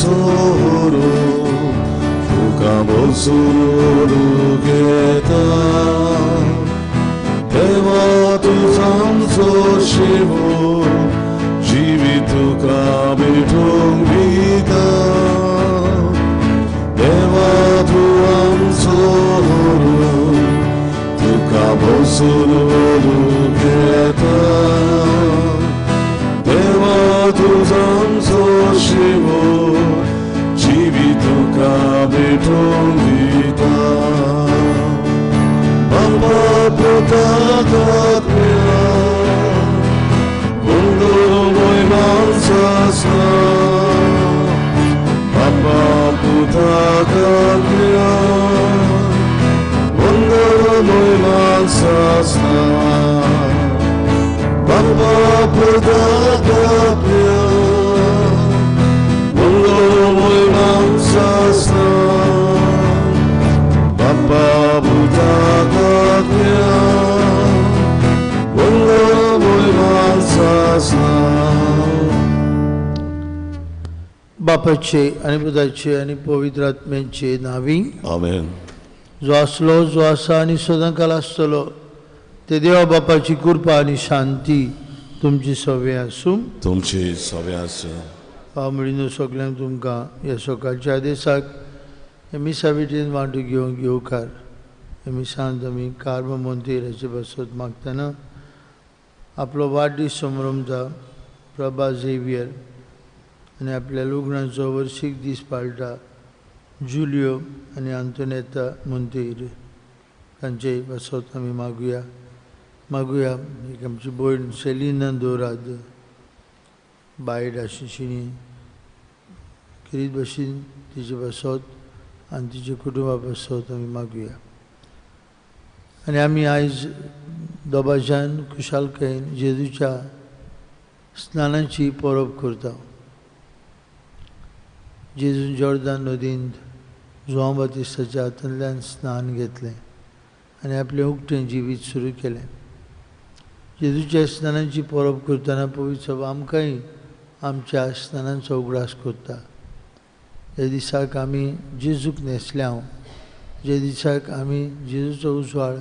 आमचो तुका बसून घेता देवा तूं आमचो शिवो जिवीत तुका भेटोवंक दिता देवा तूं आमचो तुका बसून घेता देवा तूं आमचो शिवो जिवीत तुका भेटोवंक दिता बाबा पुता आत्म्या मंगलमय मानसासना बाबा पुता आत्म्या मंगलमय मानसासना बाबा पुता आत्म्या मंगलमय मानसासना बाबा पुता आत्म्या मंगलमय मानसासना. बापाचे आनी पुताचे आनी पवित्र आत्म्याचे नांवी आमेन. जो आसलो जो आसा आनी सदांकाल आसतलो ते देवा बापाची कृपा आनी शांती तुमची सवे आसूं. तुमची सवे आसूं. भाव भयणींनो सगल्यांक तुमकां ह्या सकाळच्या आदेसाक हे मिसा भेटीन वांटो घेवंक येवकार. हे मिसांत आमी कार्म मोंतेराचे बसत मागतना आपलो वाडदीस संभ्रमता प्रभा झेवियर आनी आपल्या लग्नाचो वर्शीक दीस पाळटा जुलियो आनी आंतोनेता मोंतेर तांचे पासत आमी मागुया. मागुया एक आमची भयण सेलिना दोराद बायट आशिल्ली खेरीत भशेन तिचे पासत आनी तिच्या कुटुंबा पासत आमी मागुया. आनी आमी आयज दोबाज्यान खुशालकायेन जेजूच्या स्नानाची परब करता. जेजून जॉर्दान नदींत जुआंव बातिस्ताच्या हातांतल्यान स्नान घेतलें आनी आपलें उक्तें जिवीत सुरू केलें. जेजूच्या स्नानाची परब करतना पवित्र सभा आमकांय आमच्या स्नानांचो उगडास करता. ह्या दिसाक आमी जेजूक न्हेसल्या, ज्या दिसाक आमी जेजूचो उजवाड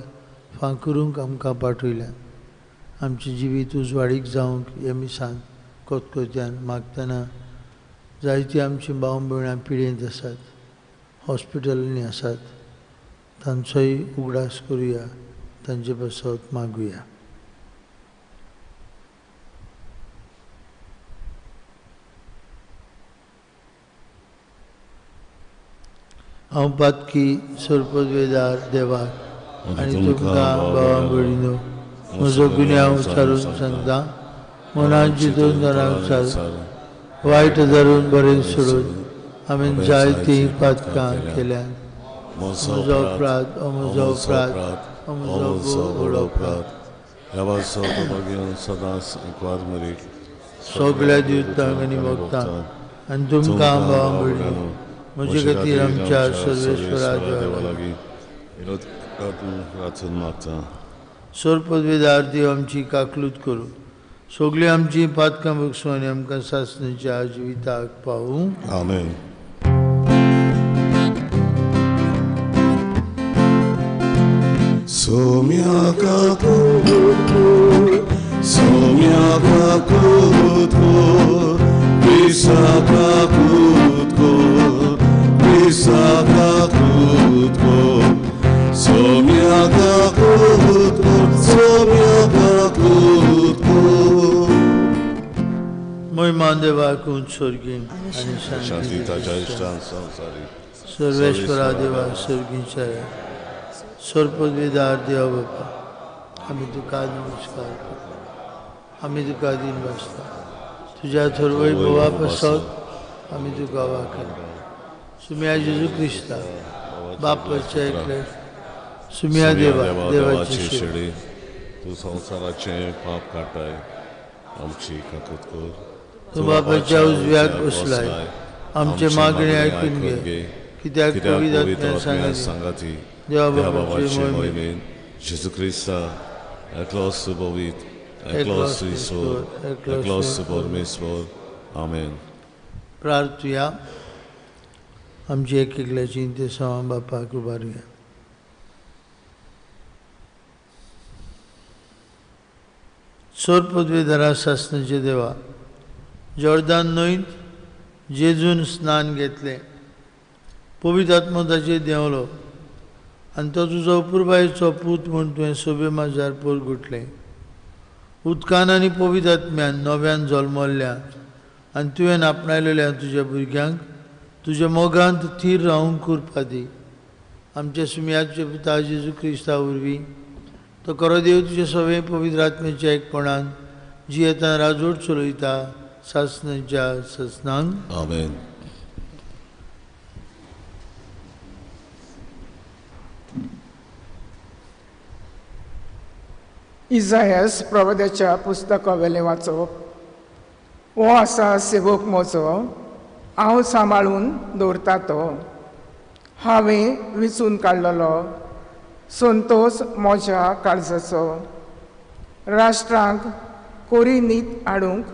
फांकरूंक आमकां पाठयल्यान आमचें जिवीत उजवाडीक जावंक ह्या मिसान कोतकोत्यान मागतना जायतीं आमचीं भाव भयणां पिडेंत आसात, हॉस्पिटलांनी आसात, तांचोय उगडास करुया, तांचे पासत मागुया. हांव पातकी सरपदवेदार देवाक आनी तुमकां भावा भयणींनो म्हजो गुन्यांव उच्चारून सांगता. मनान चिंतून धरांक सारून वायट धरून बरें सोडून हांवें जायतीं पातकां केल्यात. म्हजो अपराध, म्हजो अपराध, म्हजो व्हड अपराध. सगळ्या दिवतांक आनी भक्तांक आनी तुमकां भावा भयणींनो म्हजे खातीर आमच्या सर्वेश्वरा देवा लागीं सरपदवेदार देव आमची काकलूत करूं, सगळीं आमची पातकां बगसूं आनी आमकां सासणेच्या जिविताक पावूं. आमेन. महिमान देवाक उत्सर्गीं आनी शांती ताच्या इश्टान संवसारी सर्वेश्वरा देवा सर्गींच्या सर्पदवेदार देवा बापा आमी तुका नमस्कार करता, आमी तुका दीन भासता. तुज्या थोरवय भोवा पासत आमी तुका वाखता. सुम्या जेजू क्रिस्ता बापाच्या एकले सुम्या देवा देवाची शेळी तूं संवसाराचें पाप काडटाय आमची काकूत कर. तूं बापाच्या उजव्याक बसलाय, आमचे मागणे आयकून घे. कित्याक पवित्र आत्म्या सांगाती देवा देवा बापाचे बाबाचे मोहिमेन मोहिमेन जेजू क्रिस्ता एकलोच पवित्र एकलोच ईश्वर एकलोच परमेश्वर. आमेन. प्रार्थुया. आमची एक एकल्याची इंतेसांवां बापाक उबारया. सोर पदवेदारा सासणाचे देवा, जॉर्दान न्हंयत जेजून स्नान घेतलें, पवित्र आत्मो ताचेर देंवलो आनी तो तुजो अपुरबायेचो पूत म्हूण तुवें सोबे माजार परगुटलें. उदकान आनी पवित्र आत्म्यान नव्यान जल्मल्ल्या आनी तुवें आपणायलेल्या तुज्या भुरग्यांक तुज्या मोगांत थीर रावंक कृपा दी. आमच्या सुमयाच्या पुता जेजू क्रिस्ता वरवीं तो खरो देव तुज्या सगळे पवित्र आत्म्याच्या एकपणान जियेतान राजवट चलयता सासणाच्या सासणांक. आमेन. इजायस प्रवाद्याच्या पुस्तकावेलें वाचप. हो आसा सेवक म्हजो, हांव सांबाळून दवरता तो, हांवें विचून काडलेलो संतोस म्हज्या काळजाचो. राष्ट्रांक कोरी नीत हाडूंक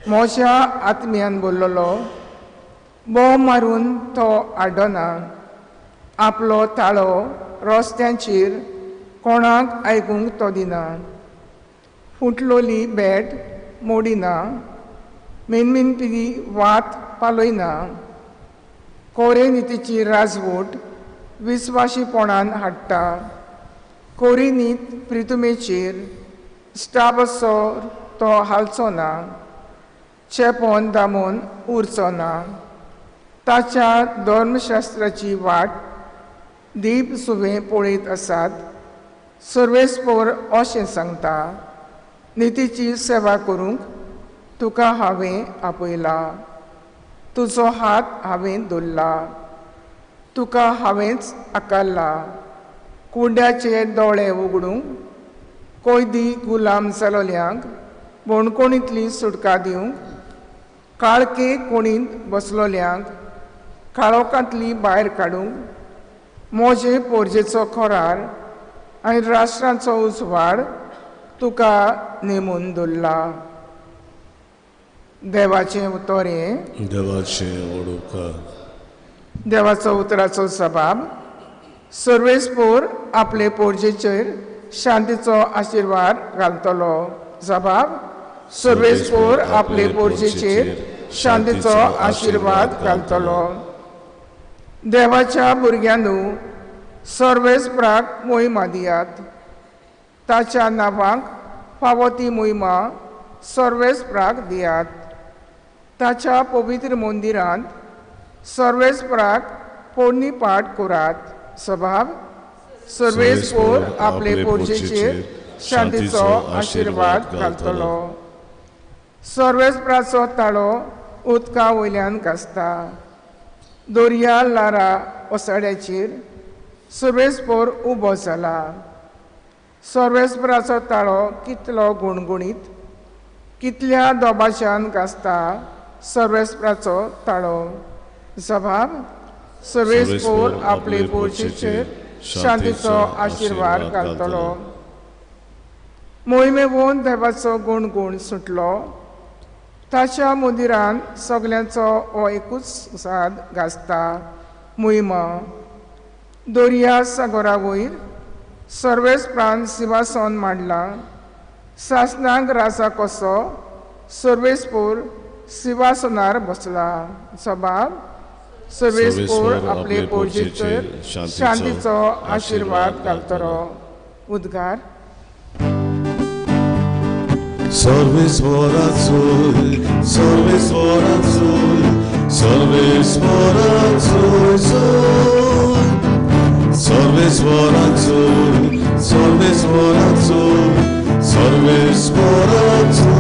म्हज्या आत्म्यान बोल्लोलो, बोव मारून तो आडना, आपलो ताळो रस्त्यांचेर कोणाक आयकूंक तो दिना. फुटलोली बेट मोडिना, मेनमेनपी वात पालयना. कोरे नितीची राजवट विस्वाशीपणान हाडटा, कोरी नीत प्रितुमेचेर स्टाबसो तो हालचो ना, चेपोन दामून उरचो ना. ताच्या धर्मशास्त्राची वाट दीप सुवें पळयत आसात. सर्वेस्पोर अशें सांगता, नितीची सेवा करूंक तुका हांवें आपयला, तुजो हात हांवें धरला, तुका हांवेंच आकारला. कुड्याचे दोळे उगडूंक, कोयदी गुलाम जालोल्यांक बोणकोणींतली सुटका दिवंक, काळके कोणींत बसलोल्यांक काळोखांतली भायर काडूंक, म्हजे पोरजेचो खोरार आनी राष्ट्रांचो उजवाड तुका नेमून दवरला. देवाचें उतर हें. देवाचें ओडुका. देवाचो उतराचो सबाब. सर्वेस्पोर आपले पोरजेचेर शांतीचो आशिर्वाद घालतलो. जबाब. सर्वेस्पोर आपले पोरजेचेर शांतीचो आशिर्वाद घालतलो. देवाच्या भुरग्यांनू, सर्वेस्पराक मोहिमा दियात, ताच्या नांवाक फावो ती मोहिमा सर्वेस्पराक दियात. ताच्या पवित्र मंदिरांत सर्वेस्पराक पोरणी पाठ करात. सभाव. सर्वेस्पोर आपले पोरजेचेर शांतीचो आशिर्वाद घालतलो. सर्वेस्पराचो ताळो उदका वयल्यान गाजता, दर्या लारा ओसाड्याचेर सर्वेस्पोर उबो जाला. सर्वेस्पराचो ताळो कितलो गुणगुणीत, कितल्या दोबाच्यान गाजता सर्वेस्पराचो ताळो. जबाब. सर्वेस्पोर आपले पोरजेचेर शांतीचो आशिर्वाद घालतलो. मोहिमेवन देवाचो गुणगुण सुटलो, ताच्या मंदिरान सगल्यांचो हो एकूच साद गाजता मोहिमा. दर्या सागरा वयर सर्वेस्परान सिंहासन मांडलां, सासणाक राजा कसो सर्वेस्पोर सिंहासनार बसला. सबाब. सर्वेस्पोर आपले पोरजेचेर शांतीचो आशिर्वाद घालतलो. उद्गार. सर्वेस्पराचोय, सर्वेस्पराचोय, सर्वेस्पराचोय, सर्वेस्पराचोय, सर्वेस्पराचोय, सर्वेस्पराचोय.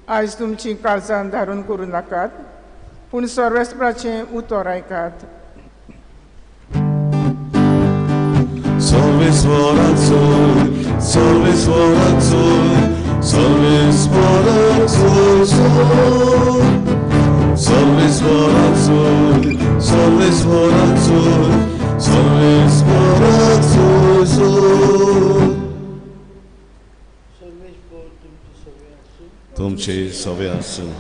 आयज तुमची काळजान धारून करूं नाकात, पूण सर्वेस्पराचें उतर आयकात. सर्वेस्पराचोय, सर्वेस्पराचोय, सर्वेस्पराचोय, सर्वेस्पराचोय, सर्वेस्पराचोय, सर्वेस्पराचोय. तुमचे सवे आसूं.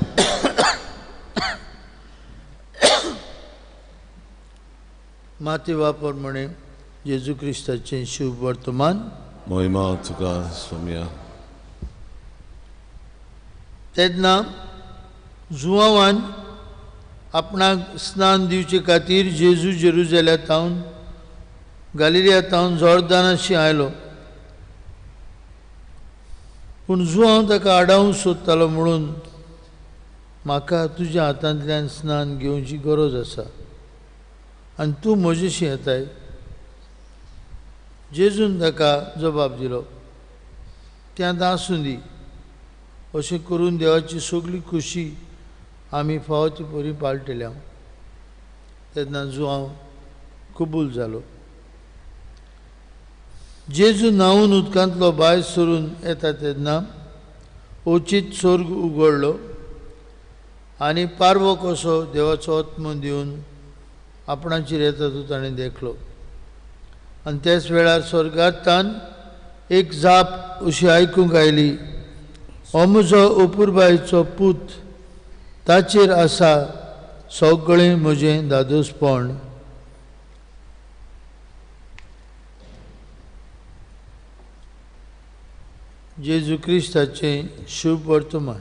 मातेवा प्रमाणे जेजू क्रिस्ताचें शुभ वर्तमान. महिमा तुका सोम्या. तेन्ना जुवांवान आपणाक स्नान दिवचे खातीर जेजू जेरुजालेमांत गालिलियांत जोर्दानाशी आयलो. पूण जुवांव ताका आडावंक सोदतालो म्हणून म्हाका तुज्या हातांतल्यान स्नान घेवची गरज आसा आनी तूं म्हजेशी येताय. जेजून ताका जबाब दिलो, तें आतां आसूं दी. अशें करून देवाची सगळी खुशी आमी फावो ती परी पाळटल्या. तेन्ना जुवांव कबूल जालो. जेजू न्हांवून उदकांतलो भायर सरून येता तेन्ना अचीत स्वर्ग उगडलो आनी पारवो कसो देवाचो आत्मो दिवन आपणाचेर येता तो ताणें देखलो. आनी त्याच वेळार स्वर्गांतल्यान एक जाप अशी आयकूंक आयली, हो म्हजो अपुरबायेचो पूत, ताचेर आसा सगळें म्हजें दादोसपण. जेजू क्रिस्ताचें शुभ वर्तमान.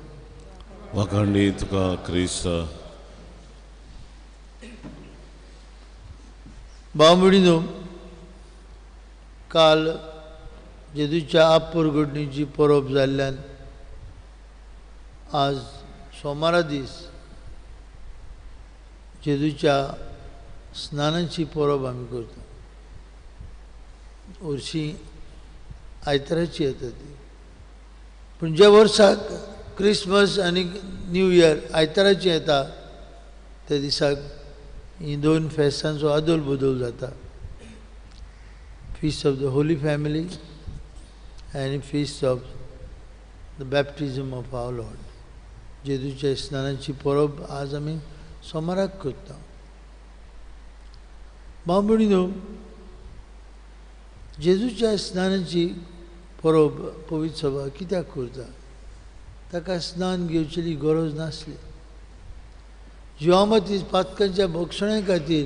वाखाणणी तुका क्रिस्त. भाव भयणीनो, काल जेजूच्या आपरगडणीची परब जाल्ल्यान आज सोमारा दीस जेजूच्या स्नानाची परब आमी करता. हरशीं आयताराची येता ती, पूण ज्या वर्साक क्रिसमस आनी न्यू इयर आयताराची येता त्या दिसाक ही दोन फेस्तांचो आदोल बदल जाता. Feast of the Holy Family आनी feast of the baptism of our Lord. जेजूच्या स्नानाची परब आज आमी सोमाराक करता. भाव भयणीनो, जेजूच्या स्नानाची परब पवित्र सभा कित्याक करता? ताका स्नान घेवचेली गरज नासली. जुवां बाप्तीस्त पातकांच्या भक्षणे खातीर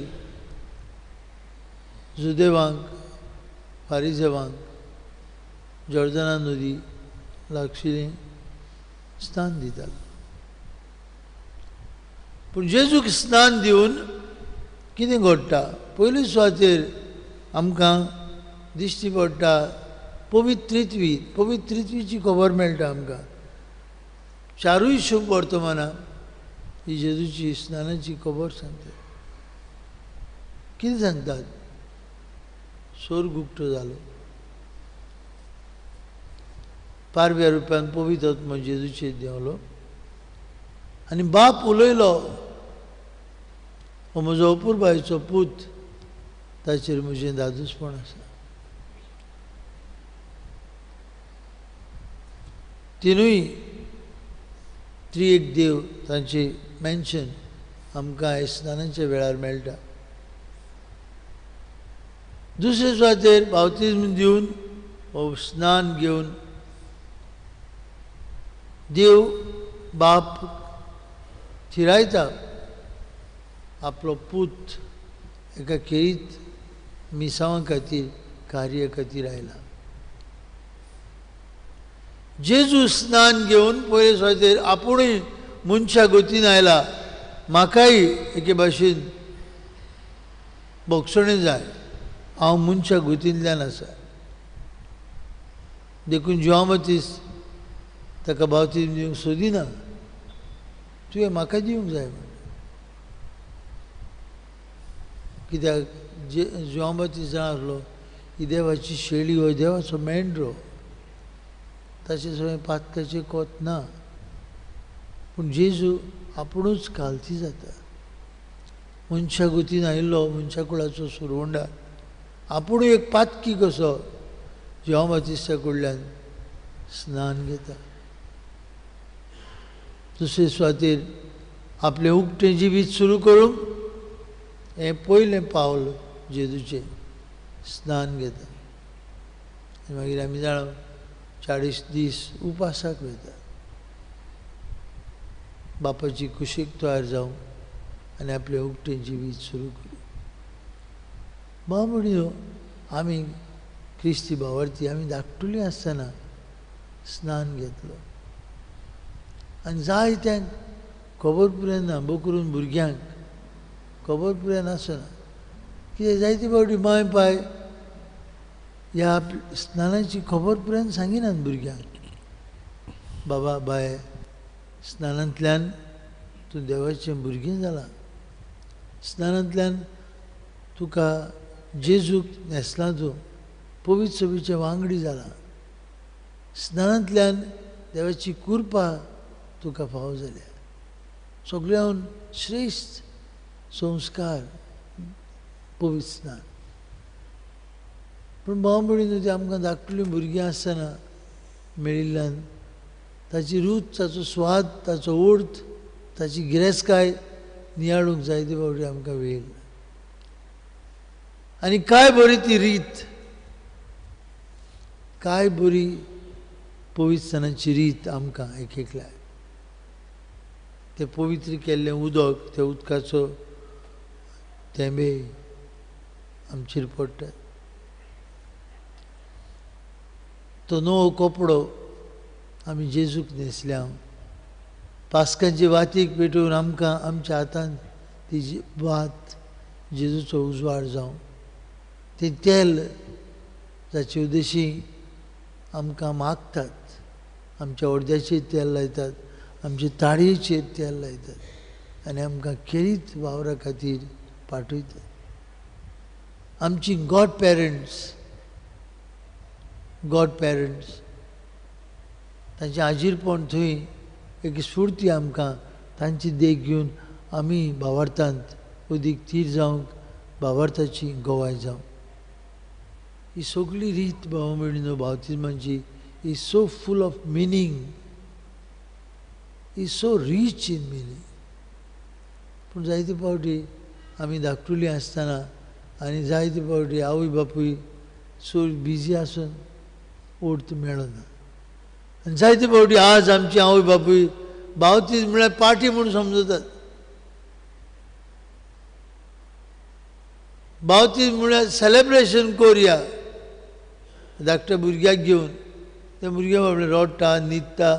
जुदेवांक, फारिजेवांक जॉर्दना नदी लागशिल्लें स्नान दितालो. पूण जेजूक स्नान दिवन कितें घडटा? पयले सुवातेर आमकां दिश्टी पडटा पवित्रित्वी. पवित्रित्वीची खबर मेळटा आमकां. चारूय शुभ वर्तमानां ही जेजूची स्नानाची खबर सांगतात. कितें सांगतात? स्वर्ग उक्तो जालो, पारव्या रुपान पवित्र आत्मो जेजूचेर देंवलो आनी बाप उलयलो, हो म्हजो अपुरबायेचो पूत, ताचेर म्हजें दादूसपण आसा. तिनूय त्रिएक देव तांचे मेन्शन आमकां स्नानाच्या वेळार मेळटा. दुसरे सुवातेर बाप्तिज्म दिवन वो स्नान घेवन देव बाप थिरायता आपलो पूत एका खेरीत मिसांवा खातीर, कार्य खातीर आयला. जेजू स्नान घेवन पयले सुवातेर आपुणूय मनशा गतीन आयला. म्हाकाय एके भाशेन भोगसणें जाय, हांव मनशा गतींतल्यान आसा. देखून जुवां बाप्तीस्त ताका बाप्तिज्म दिवंक सोदिना, तुवें म्हाका दिवंक जाय म्हणटा. कित्याक जुवां बाप्तीस्त जाणा आसलो ही देवाची शेळी हो देवाचो मेंढरो, ताचें सगळें पातकाचें कोत ना. पूण जेजू आपुणूच कालती जाता. मनशा गतीन आयिल्लो मनशा कुळाचो सुरवंडा आपुणूय एक पातकी कसो जुवां बाप्तिस्ता कडल्यान स्नान घेता. दुसरे सुवातेर आपलें उक्तें जिवीत सुरू करूंक हें पयलें पावल जेजूचें स्नान घेता. आनी मागीर आमी जाणा 40 दीस उपासाक वयता, बापाची कुशीक तयार जावं आनी आपलें उक्तें जिवीत सुरू करूं. भाव भयणीनो, आमी क्रिस्ती भावार्थी, आमी धाकटुलीं आसतना स्नान घेतलो आनी जायत्यांक खबर पुराय ना, बोकरून भुरग्यांक खबर पुराय नासना. कित्याक जायते फावटी माय पाय ह्या स्नानाची खबर पुराय सांगिनात भुरग्यांक. बाबा बाय, स्नानांतल्यान तूं देवाचें भुरगें जालां, स्नानांतल्यान तुका जेजूक न्हेसलां, तूं पवित्र सभेचें वांगडी जालां, स्नानांतल्यान देवाची कृपा तुका फावो जाल्या. सगळ्यान श्रेश्ठ संस्कार पवित्र स्नान. पूण भाव भयणीनो, ती आमकां धाकटुलीं भुरगीं आसतना मेळिल्ल्यान ताची रूच, ताचो स्वाद, ताचो अर्थ, ताची गिरेस्तकाय नियाळूंक जायते फावटी आमकां वेळ. आनी काय बरी ती रीत, काय बरी पवित्र स्नानाची रीत आमकां एक एकल्याक. तें पवित्र केल्लें उदक, त्या उदकाचो थेंबे आमचेर पडटात. तो नवो कपडो आमी जेजूक न्हेसल्या. पास्कांचे वातीक पेटोवन आमकां आमच्या हातान ती वात जेजूचो उजवाड जावं, तें तेल जाचे उद्देशी आमकां मागतात, आमच्या अर्द्याचेर तेल लायतात, आमचे ताळयेचेर तेल लायतात आनी आमकां खेरीत वावरा खातीर पाठयतात. आमची गॉड पेरंट्स, गॉड पेरंट्स तांचें आजीरपण थंय एक स्फूर्ती आमकां, तांची देख घेवन आमी भावार्थांत अदीक थीर जावंक, भावार्थाची गवाय जावंक. ही सगळी रीत भाव भयणीनो बाप्तिज्माची is so full of meaning, is so rich in meaning. पूण जायते फावटी आमी धाकटुलीं आसतना आनी जायते फावटी आवय बापूय चड बिजी आसून अर्थ मेळना. आनी जायते फावटी आज आमची आवय बापूय बाप्तिज्म म्हळ्यार पार्टी म्हूण समजतात. बाप्तिज्म म्हळ्यार सेलेब्रेशन करुया, धाकट्या भुरग्याक घेवन. ते भुरगे बाबडे रडटा, न्हिदता.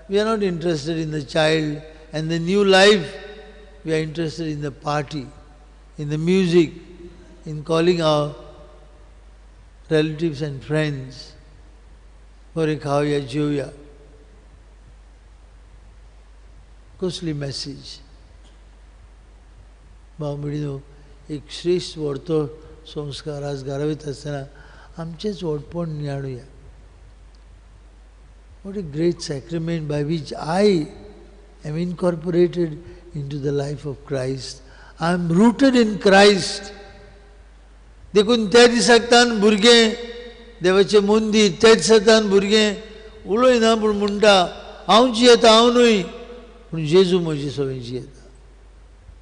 We are not interested in the child and the new life. We are interested in the party, in the music, in calling our relatives and friends. बरें खावया, जेवया. कसली मॅसेज भाव भयणीनो. एक श्रेश्ठ व्हडतो संस्कार आज घरावीत आसतना आमचेंच व्हडपण नियाळुया. What a great sacrament by which I am incorporated into the life of Christ. I am rooted in Christ. देखून त्या दिसाक तान भुरगें देवाचें मंदीर, त्या दिसाक भुरगें उलयना पूण म्हणटा हांव जियेता, हांव न्हय पूण जेजू म्हजे सवें जियेता.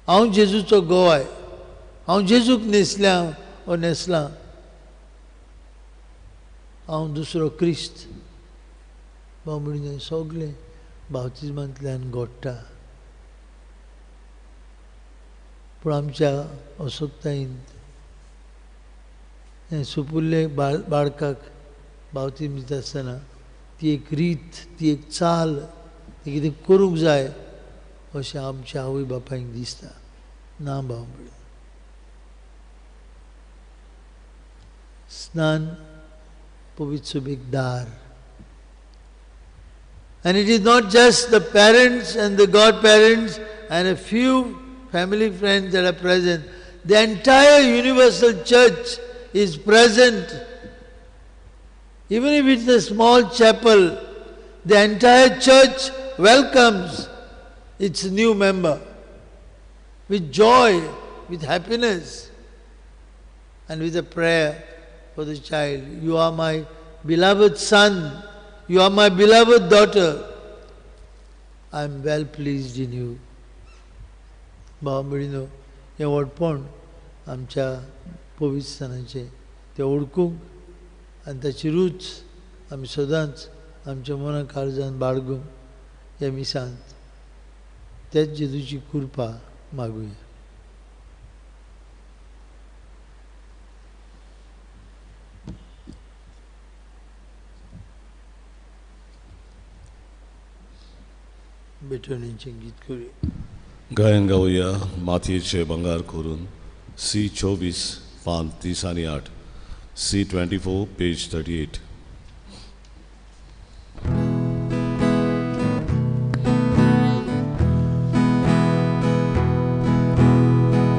हांव जेजूचो गवाय, हांव जेजूक न्हेसल्या ओ न्हेसलां, हांव दुसरो क्रिस्त. भाव भयणीनो, सगळें बाप्तिज्मांतल्यान घडटा. पूण आमच्या असक्तायेन हें सुपुल्ले बाळकाक बाप्तिज्म दिता आसतना ती एक रीत, ती एक चाल, ती कितें करूंक जाय अशें आमच्या आवय बापायक दिसता. ना भाव भयणीनो, स्नान पवित्र सभेक दार. And it is not just the parents and the godparents and a few family friends that are present. The entire universal church is present. Even if it's a small chapel, the entire church welcomes its new member with joy, with happiness, and with a prayer for the child. You are my beloved son. You are my beloved daughter. I am well pleased in you. भाव भयणीनो, हें व्हडपण आमच्या पवित्र स्थानाचें तें ओळखूंक आनी ताची रूच आमी सदांच आमच्या मना काळजान बाळगूंक ह्या मिसांत त्याच जेजूची कृपा मागुया. भेटवणीचें गीत करूया. गायन गावया मातयेचे भांगर करून सी 24 पान 30 आनी 8, सी 24 पेज 38.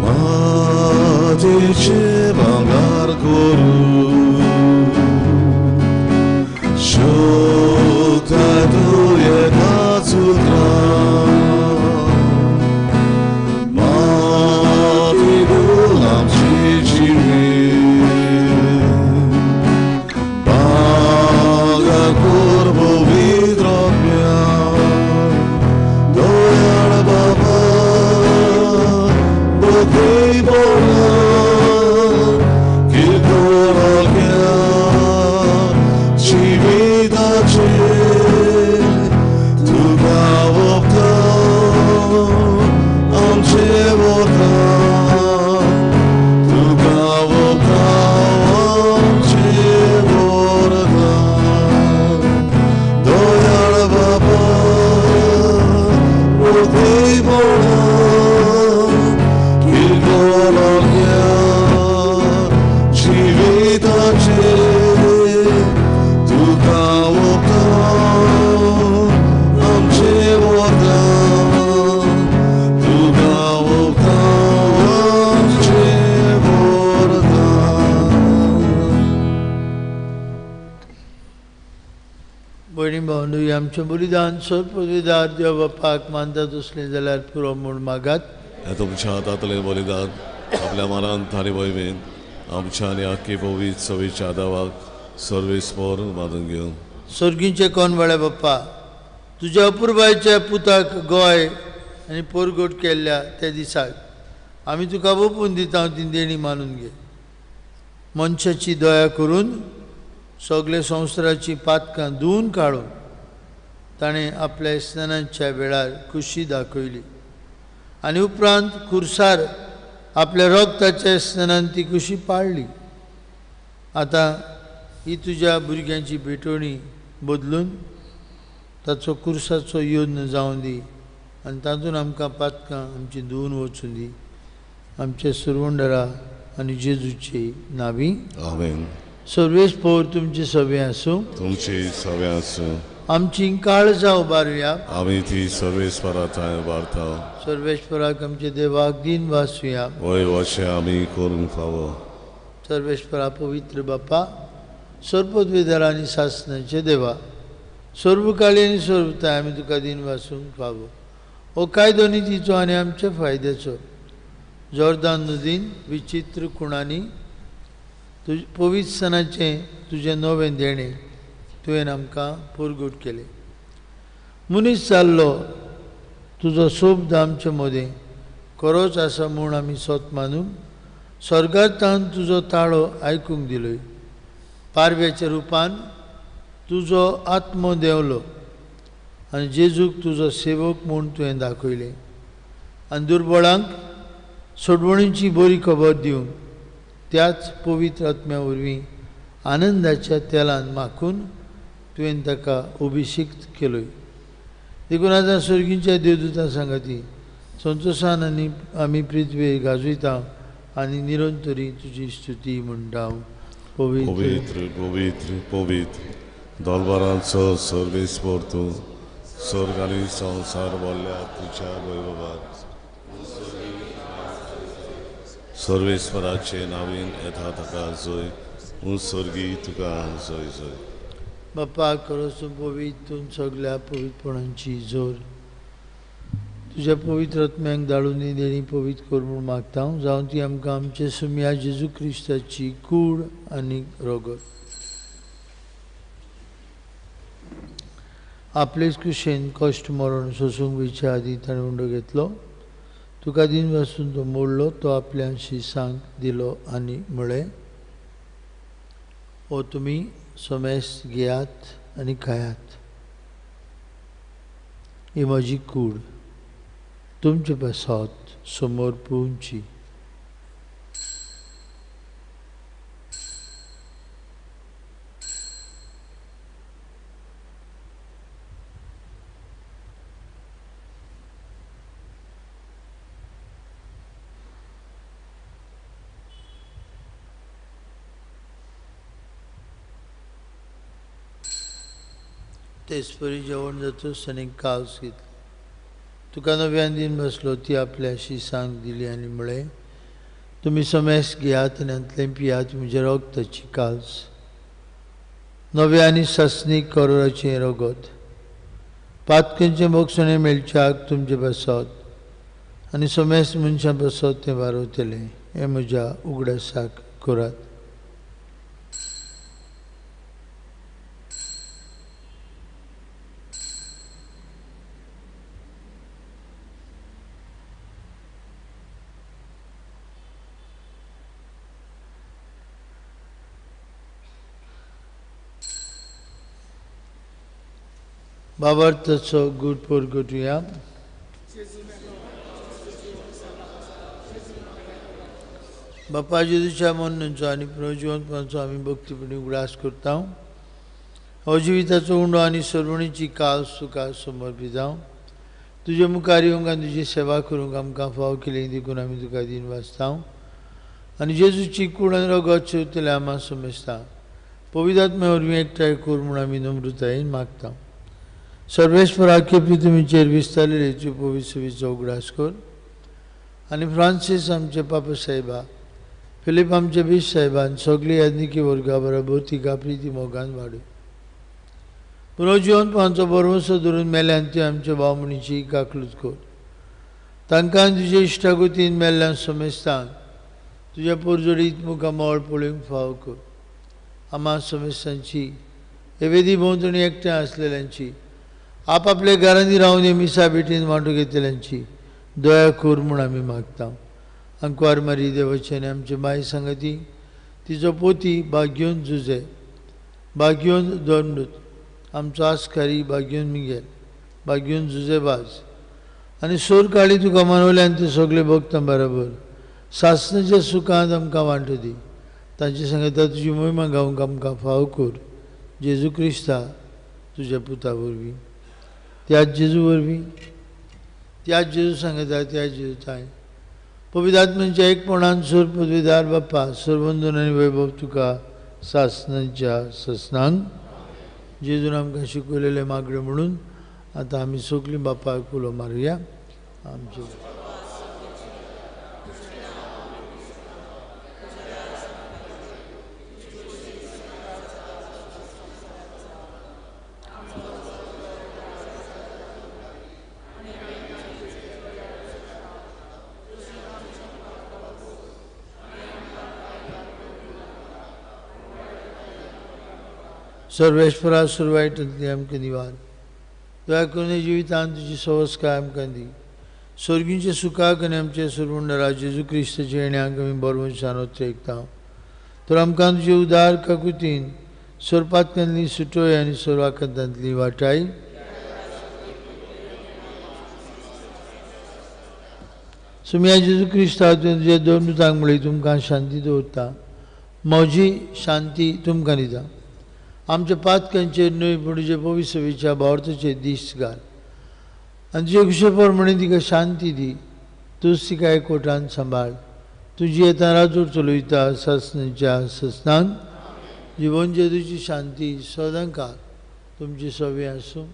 मातयेचे भांगर करून शोकता तुवें आमचें बलिदान सर्वपदवीदार देव बापाक मानता तसलें जाल्यार पुरो म्हूण मागात. तुमच्या हातांतलें बलिदान आपल्या मनांत आनी वयवेन आमच्या आनी आख्खी पवित्र सवेच्या दावाक सर्वेस्पर बांदून घेवन. सर्गींचे कोनवाळे बाप्पा, तुज्या अपुरबायच्या पुताक गोंय आनी पोरगोट केल्ल्या त्या दिसाक आमी तुका ओपून दिता ती देणी मानून घे. मनशाची दया करून सगळे संवसाराची पातकां धुवून काडून ताणें आपल्या स्नानाच्या वेळार खुशी दाखयली आनी उपरांत खुर्सार आपल्या रक्ताच्या स्नानान ती खुशी पाळ्ळी. आतां ही तुज्या भुरग्यांची भेटवणी बदलून ताचो खुर्साचो यत्न जावं दी आनी तातूंत आमकां पातकां आमची धुवून वचूं दी. आमच्या सुरवंडरा आनी जेजूची नावी. आमेन. सर्वेस पोर तुमचे सवे आसूं. तुमचे सवे आसूं. आमची काळजां उबारुया. आमी ती सर्वेस्परा थंय उबारता. सर्वेस्पराक आमच्या देवाक दिन वासुया. वय वशें आमी करूंक फावो. सर्वेस्परा पवित्र बापा, सर्वपदवीधर आनी सासनाचे देवा, सर्वकाळी आनी सर्वताय आमी तुका दिन वासूंक फावो. हो कायदो नितीचो आनी आमच्या फायद्याचो. जोर्दान नदीन विचित्र खुणांनी तुज पवित्र सणाचें तुजें नवें देणें तुवें आमकां पुरगूट केलें. मनीस जाल्लो तुजो शब्द आमचे मदें खरोच आसा म्हूण आमी सोत मानून स्वर्गांत तुजो ताळो आयकूंक दिलोय. पारव्याच्या रुपान तुजो आत्मो देंवलो आनी जेजूक तुजो सेवक म्हूण तुवें दाखयलें आनी दुर्बळांक सोडवणीची बरी खबर दिवन त्याच पवित्र आत्म्या वरवीं आनंदाच्या तेलान माखून तुवें ताका अभिषिक्त केलोय. देखून आतां सर्गींच्या देवदूतां सांगाती संतोशान आनी आमी पृथ्वेर गाजयता आनी निरंतरी तुजी स्तुती म्हणटा. पवित्र पवित्र पवित्र पवित्र दरबारांचो सर्वेस्पर तूं, स्वर्ग आनी संवसार भरल्या तुज्या वैभवान. सर्वेस्पराचे नावीन येता ताका जय, उत्सर्गी तुका जय जय. बापा खरोच तूं पवित्र, तूं सगल्या पवित्रपणांची जोर. तुज्या पवित्र आत्म्यांक धाडून ही देणी पवित्र कर म्हूण मागता हांव, जावं ती आमकां आमचे सुम्या जेजू क्रिस्ताची कूड आनी रगत. आपलेच कुशेन कश्ट मरण सोसूंक वयच्या आदीं ताणें उंडो घेतलो, तुका दिन वासून तो मोडलो, तो आपल्या शिसांक दिलो आनी म्हळें, हो तुमी समेस्त घेयात आनी खायात, ही म्हजी कूड तुमचे पासत समोर पुवची. तेचपरी जेवण जातच ताणें कास घेतली. तुका नव्यान दीन बसलो ती आपल्या शिसांक दिली आनी म्हळें, तुमी समेस घेयात आनी हांतलें पियात, म्हज्या रगताची कास, नव्या आनी सासणीक करोराचें रगत, पातकांचें भोगसणें मेळच्याक तुमचे पासत आनी समेस मनशां पासत तें वारवतलें. हें म्हज्या उगडासाक करात. बाबार्थाचो गूट परगटुया. बापा जेजूच्या मरणाचो आनी पुनर्जिवंतपणाचो आमी भक्तीपणी उगडास करता. हो जिविताचो उंडो आनी सर्वणीची कास तुका समर्पिता. तुजे मुखार येवंक आनी तुजी सेवा करूंक आमकां फाव केली देखून आमी तुका दीन वाचता आनी जेजूची कूड आनी रगत शेवतले आमा समजता. पवित्र आत्म्या वरवीं एकठांय कर म्हूण आमी नम्रतायेन मागता. सर्वेश्वराके पृथ्वीचेर विस्तारलेली पवित्र सेवेचो उगडास कर आनी फ्रांसीस आमचे पापा साहेबा, फिलीप आमचे बीश साहेबान सगळी याज्ञिकी वर्गा बरोबर तिका प्रिती मोगान वाडू. पुनर्जिवंतपणाचो भरवंसो धरून मेल्यान ती आमच्या भावमणीची काकलूत कर. तांकां तुजे इश्टागतीन मेल्ल्यान समेस्तांक तुज्या पोरजोडीत मुखामळ पळोवंक फाव कर. आमा समेस्तांची हे वेदी भोंवतणी एकठांय आसलेल्यांची, आपापल्या घरांनी रावन हे मिसा भेटीन वांटो घेतल्यांची दया कर म्हूण आमी मागता. आंकवार मारी देवाची आनी आमचे माय सांगती तिचो पोती भाग्योन जुजे, भाग्योन दोंडूत, आमचो आस्कारी भाग्योन मिगेल, भाग्योन जुजेबाज आनी सोर काळी तुका मनवल्यान ते सगळे भक्तां बरोबर सासणाच्या सुखांत आमकां वांटो दी. तांचे सांगता तुजी मोहिमा गावंक आमकां फाव कर. जेजू क्रिस्ता तुज्या पुता वरवीं, त्याच जेजू वरवीं, त्याच जेजू सांगता, त्याच जेजू ताय पवित्र आत्म्यांच्या एकपणान सोर पदवीदार बाप्पा सर्वंदन आनी वैभव तुका सासणाच्या ससनांक. जेजून आमकां शिकवलेलें मागणें म्हणून आतां आमी सगळीं बापाक उलो मारुया. आमचे सर्वेश्वरा सुरवायटंतली आमकां निवार दया करून जिवितांत तुजी सवस्काय आमकां दी. स्वर्गींच्या सुखाक आनी आमचे सुरवंडरा जेजू क्रिस्ताच्या येण्याक आमी बरवंशान ओत्रेकता. तर आमकां तुजे उदार काकुतीन सोरपातकांतली सुटोय आनी सोरवाकांतांतली वाटाय. सुम्या जेजू क्रिस्ता तुवें तुज्या दोन दुतांक म्हळी तुमकां शांती दवरता, म्हजी शांती तुमकां दिता. आमच्या पातकांचेर न्हय पूण तुजे पवित्र भावार्थाचेर दीस घाल आनी तुजे खुशे प्रमाणे तिका शांती दी. तूंच तिका एकवटान सांबाळ. तुजी येता राजूर चलयता सासणाच्या ससनांक. जिवन जेजूची शांती सदांकाळ तुमची सवी आसूं.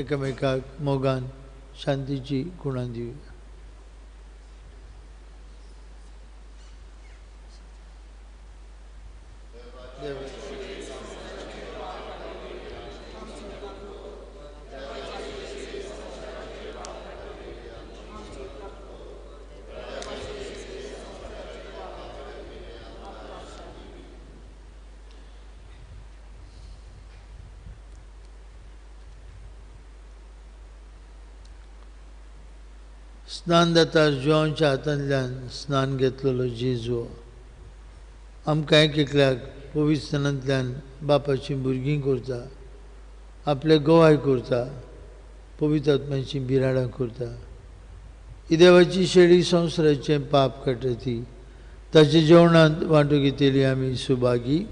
एकामेकाक मोगान शांतीची खुणां दिवया. स्नान जाता जुवांच्या हातांतल्यान स्नान घेतलेलो जेजू आमकां एक एकल्याक पवित्र स्नानांतल्यान बापाचीं भुरगीं करता, आपले गवाय करता, पवित्र आत्म्याचीं बिराडां करता. ही देवाची शेळी संवसाराचें पाप काडटा ती ताच्या जेवणांत वांटो घेतली आमी सुभागी.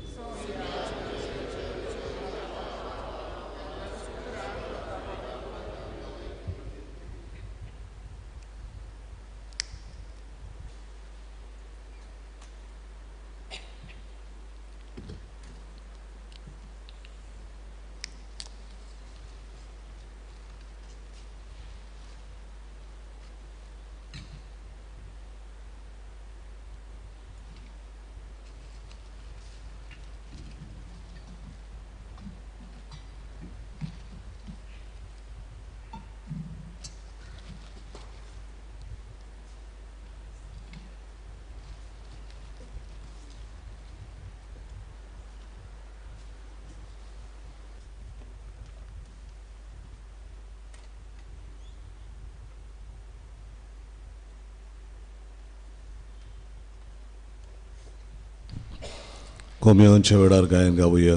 कोम्यांच्या वेळार गायन गावया.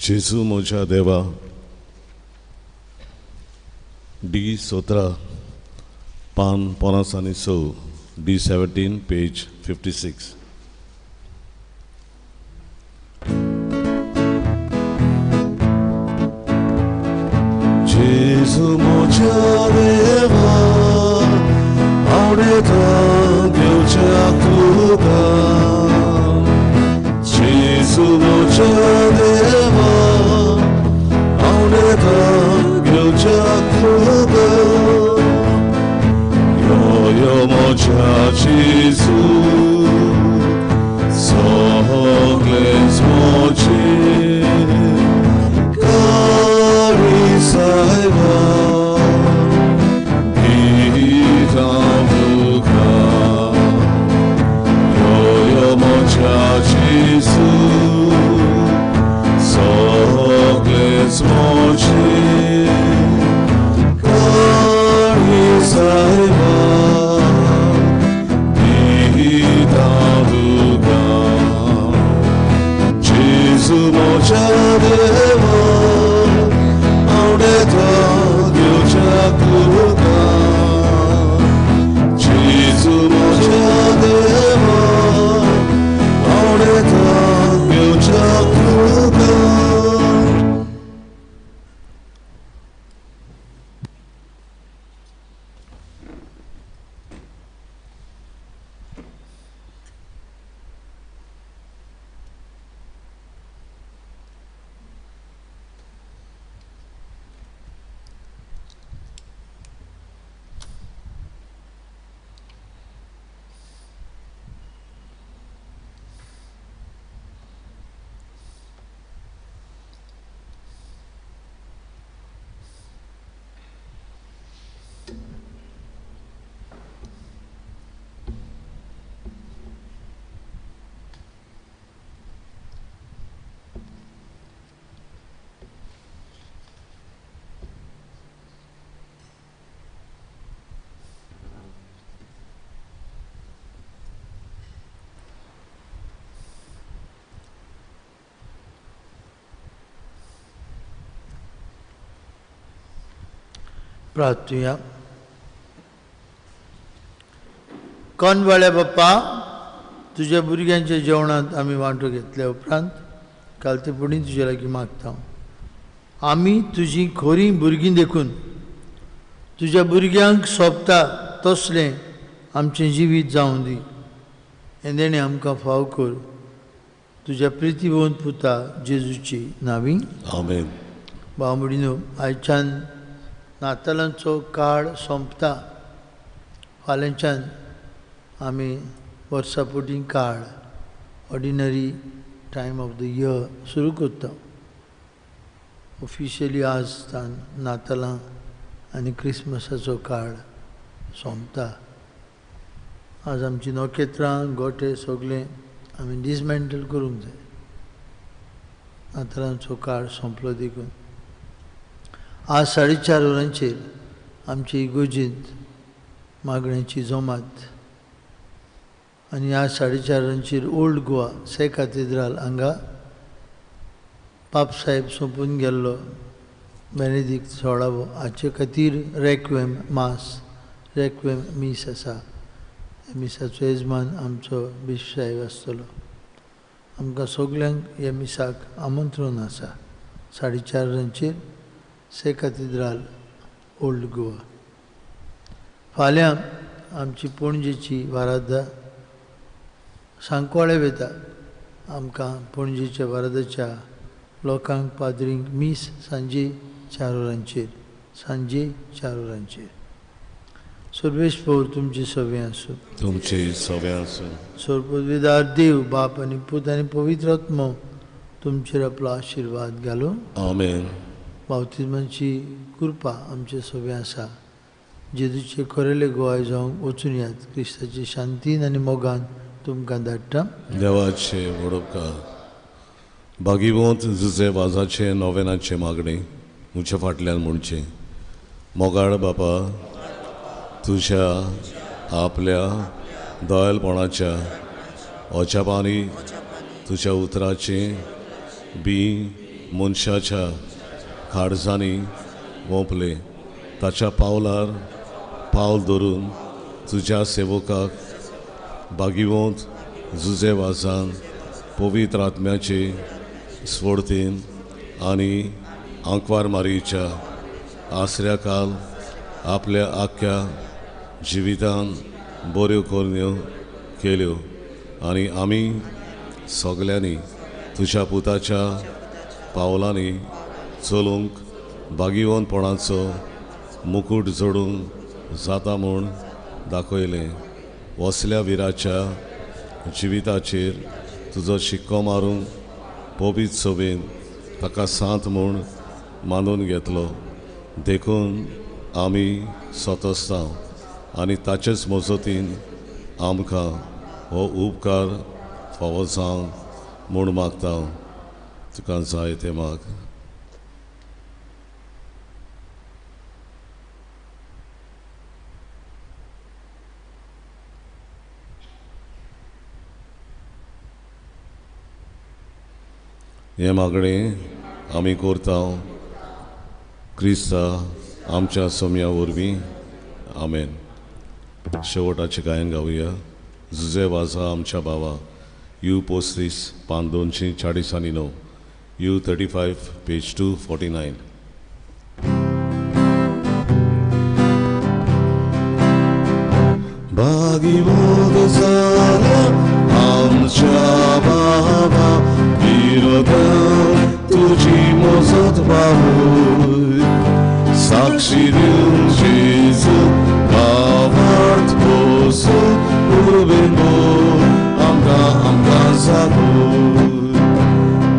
जेजू म्हज्या देवा, डी 17 पान 56, डी 17 पेज 56. जेजू म्हज्या देवा, आवडता घेवच्या तुका. जेजू म्हज्या देवा, आवडता घेवच्या तुका. यो यो म्हज्या जेजू, सगळेंच म्हजें काळी सायबा दिता तुका. यो यो म्हज्या जेजू, सगळेंच म्हजें काळी सायबा दिता तुका. जेजू म्हज्या देवा, आवडता घेवच्या तुका. जेजू म्हज्या देवा, आवडता घेवच्या तुका. प्रार्थुया. कोनवाळ्या बाप्पा, तुज्या भुरग्यांच्या जेवणांत आमी वांटो घेतल्या उपरांत कालतेपणी तुजे लागीं मागता. आमी तुजी खोरी भुरगीं देखून तुज्या भुरग्यांक सोबता तसलें आमचें जिवीत जावं दी. हें देणें आमकां फाव कर तुज्या प्रितीवंत पुता जेजूची नावी. आमेन. भाव भयणीनो, आयच्यान नातालांचो काळ सोंपता. फाल्यांच्यान आमी वर्सापुटी काळ, ordinary time of the year सुरू करता. ऑफिशियली आज नातालां आनी क्रिसमसाचो काळ सोंपता. आज आमची नखेत्रां गोटे सगळें आमी डिसमेंटल करूंक जाय. नातालांचो काळ सोंपलो देखून आज 4:30 वरांचेर आमची इगोजींत मागण्याची जमात आनी आज 4:30 वरांचेर ओल्ड गोवा से कातेद्राल हांगा पापसाहेब सोंपून गेल्लो बेनेदीक सोळावो हाचे खातीर रेक्वेम मास, रेक्वेम मीस आसा. मिसाचो येजमान आमचो बिशप साहेब आसतलो. आमकां सगल्यांक ह्या मिसाक आमंत्रण आसा. 4:30 वरांचेर से कातेद्राल ओल्ड गोवा. फाल्यां आमची पणजेची वारादा सांकवाळे वता. आमकां पणजेच्या वारादाच्या लोकांक पाद्रींक मीस सांजे 4 वरांचेर, सांजे 4 वरांचेर. सर्वेश पौर तुमची सवे आसूं. तुमची सवे आसूं. सर्वपदवीदार देव बाप आनी पूत आनी पवित्र आत्मो तुमचेर आपलो आशिर्वाद घालूं. आमेन. बाप्तिज्माची कृपा आमचे सवे आसा. जेजूचे खरेले गोवाय जावंक वचून यात. क्रिस्ताची शांतीन आनी मोगान तुमकां धाडटा. देवाचे वडोपकार बागीवंत जुजे वाजाचे नोवेनाचे मागणे म्हज्या फाटल्यान म्हणचें. मोगाळ बापा, तुज्या आपल्या दयालपणाच्या अजापांनी तुज्या उतराचें बी मनशाच्या काळजांनी वोंपलें. ताच्या पावलार पावल धरून तुज्या सेवकाक बागिवंत जुजे वाजान पवित्र आत्म्याचे स्फोर्तीन आनी आंकवार मारीच्या आसऱ्या काल आपल्या आख्ख्या जिवितान बऱ्यो करण्यो केल्यो आनी आमी सगल्यांनी तुज्या पुताच्या पावलांनी चलूंक बागिवंतपणाचो मुकूट जोडूंक जाता म्हूण दाखयलें. वसल्या विराच्या जिविताचेर तुजो शिक्को मारूंक पवित्र सभेन ताका सांत म्हूण मानून घेतलो. देखून आमी सोतस्तांव आनी ताचेच मजतीन आमकां हो उपकार फावो जावंक म्हूण मागता. तुका जाय तें माग. हें मागणें आमी करता क्रिस्ता आमच्या सोम्या वरवीं. आमेन. शेवटाचें गायन गावया. जुजे वाजा आमच्या भावा. You 35 पान 249. You 35 page 249. भागीवंत जाला आमच्या बाबा विरोधान तुजी मजत बाबूय साक्षी दिवन जेजू भावार्थ पोसून उर्बेन बोल आमकां आमकां जागूय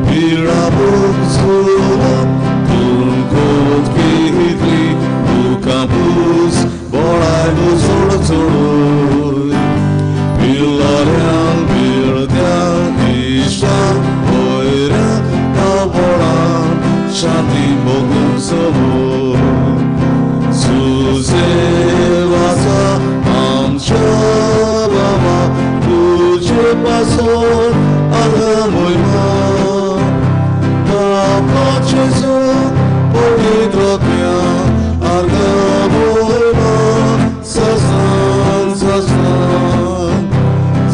पिळा बोग तूं कोत घेतली तुका पूस बोळाय जोड चोडूय पिळ्यांक पिळत्यांक इश्टांक वयऱ्यांक बोळान शांती भोगूंक समोर सुजे वाजा आमच्या बाबा तुजे पासून आगा मोयमा बाबा जेजू पवित्र आगा मोयमा ससान ससान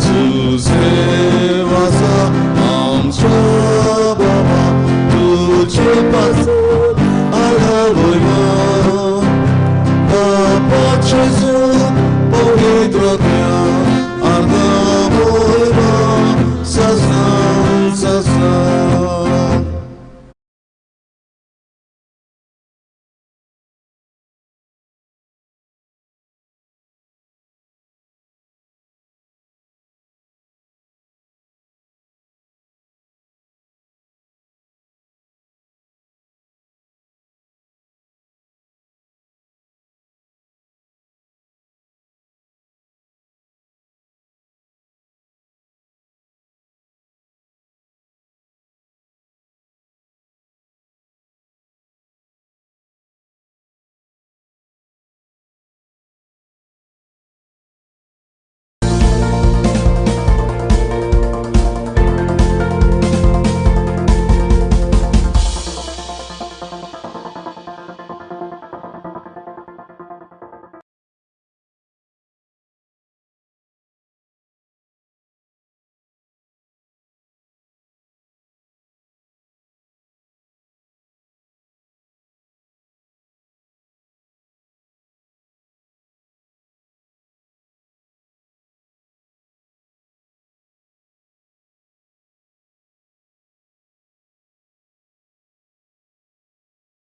सुजे वाजा आमच्या बाबा तुजे पासून आगा मोयमा बाबा जेजू पवित्र